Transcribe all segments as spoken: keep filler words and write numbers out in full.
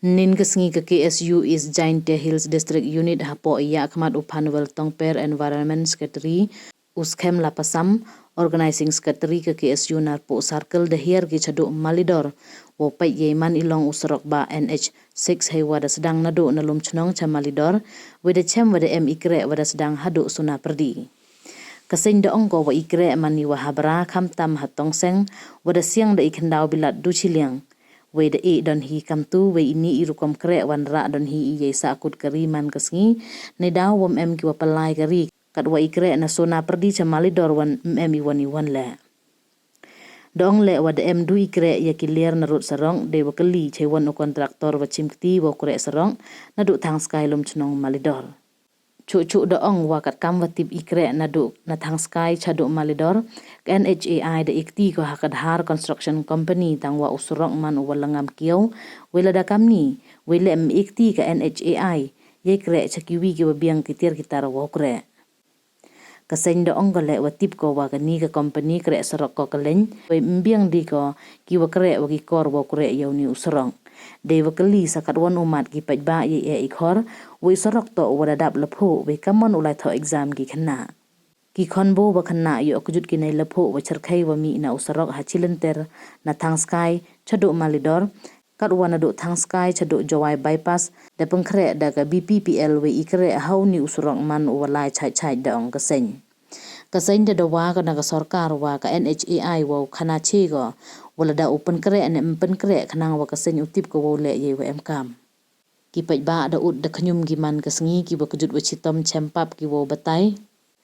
Nin ka sngi ka K S U East Jaintia Hills District Unit hapoh i yakhmat u Phanwel Tongper, Environment Secretary, u Skhem Lapasam, Organizing Secretary ka K S U Narpuh Circle da hiar ki chaduh Malidor wow peit yei man i long u surok bah N H six heiwa da sdang naduh na Lumchnong cha Malidor, wei da chem wa da em i kreh wa da sdang haduh Sonapyrdi. Ka seng da ong ko wa i kreh man i wa ha Bra khamtam ha Tongseng, wa da siang da i khyndaw bilat du chiliang. Wei da i don hi kamtu, wei ini i rukom kreh wan rah don hi i yei sahkut kari man ka sngi, neidaw wam em ki wa pynlai kari, katwa i kreh na Sonapyrdi cha Malidor wan em i wan i wan leh. Da ong leh wa da em du i kreh ya ki liar na rud surok, dei wa kylli chei wan u kontraktor wa chim kti wow kreh surok naduh Thangskai Lumchnong Malidor. Chuh chuh da ong wa katkam wa tip i kreh naduh na Thangskai chaduh Malidor, ka N H A I da i kti ko ha ka Dhar Construction Company tang wa u surok man u wa langam kiaw, wei lada kamni, wei leh em i kti ka N H A I yei kreh cha kiwi ki wa biang ki tiar ki tar wow kreh. Ka seng da ong ko leh wa tip ko wa kani ka company kreh surok ko ka leng, wei em biang di ko ki wa kreh wa ki kor wow kreh ya uni u surok. Dei wa kylli sa katwan u mat ki paidbah yei eh i khor, wei surok toh wa da dap laphuh, wei kamon u lai thoh exam ki khynnah. Ki khonbo wa khynnah yoh kjut ki nei laphuh wa chyrkhei wa mih na u surok ha Chilynter na Thangskai chaduh Malidor, katwa naduh Thangskai chaduh Jowai Bypass, da pynkhreh da ka B P P L wei i kreh ha uni u surok man u wa lai chait chait, da ong ka seng. Ka seng da dawa ko na ka sorkar wa ka N H A I wow khana che ko wa lada u pynkreh ne em pynkreh, khnang wa ka seng u tip ko wow leh yei wa em kam. Ki paidbah da ud da khñium ki man ka sngi ki wa kjut wa chitom chem pap ki wow batai.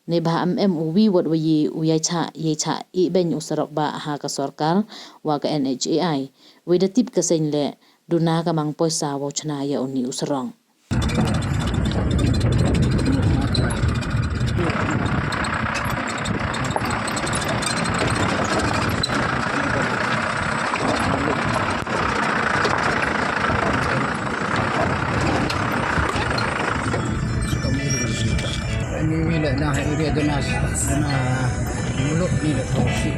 Neibhah em em u wi wat wa yei u yei chah, yei chah i beiñ u surok bah ha ka sorkar wa ka N H A I. Wei da tip ka seng leh, duna ka mang poisa wow chna ya uni u surok. Ini wi leh na area Denas, na muluk ni leh tau si.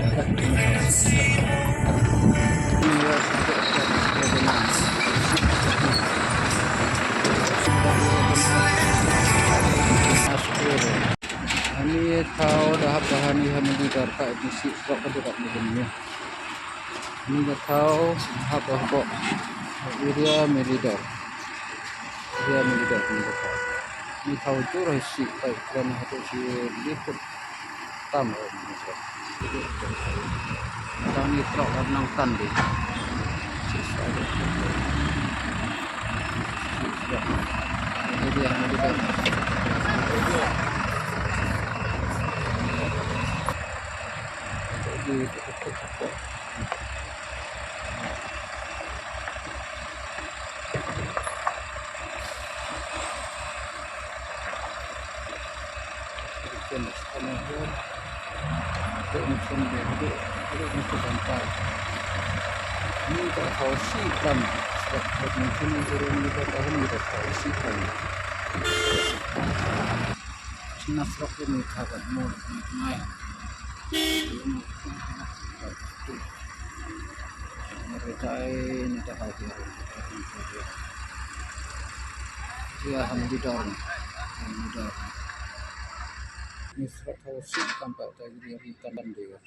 Ani tau da hap da hani hani di dar ka ni si rok ka tu kat ni ni. Ni da tau hap hap area Malidor. Area Malidor ni da tau. Ni tau tu roi si kai kran hatu si liput. Tam. Tang ni trok nang tan di. Ini dia, ini dia. Ni ka hau si kam, sebab mungkin turun ni ka tahun ni ka hau si kam. Sina frok ni ka kat mo, ni mai. Mereka ini dah hadir. Ya, alhamdulillah. Alhamdulillah. Ni frok hau si kam pa ta jadi hari tan dia.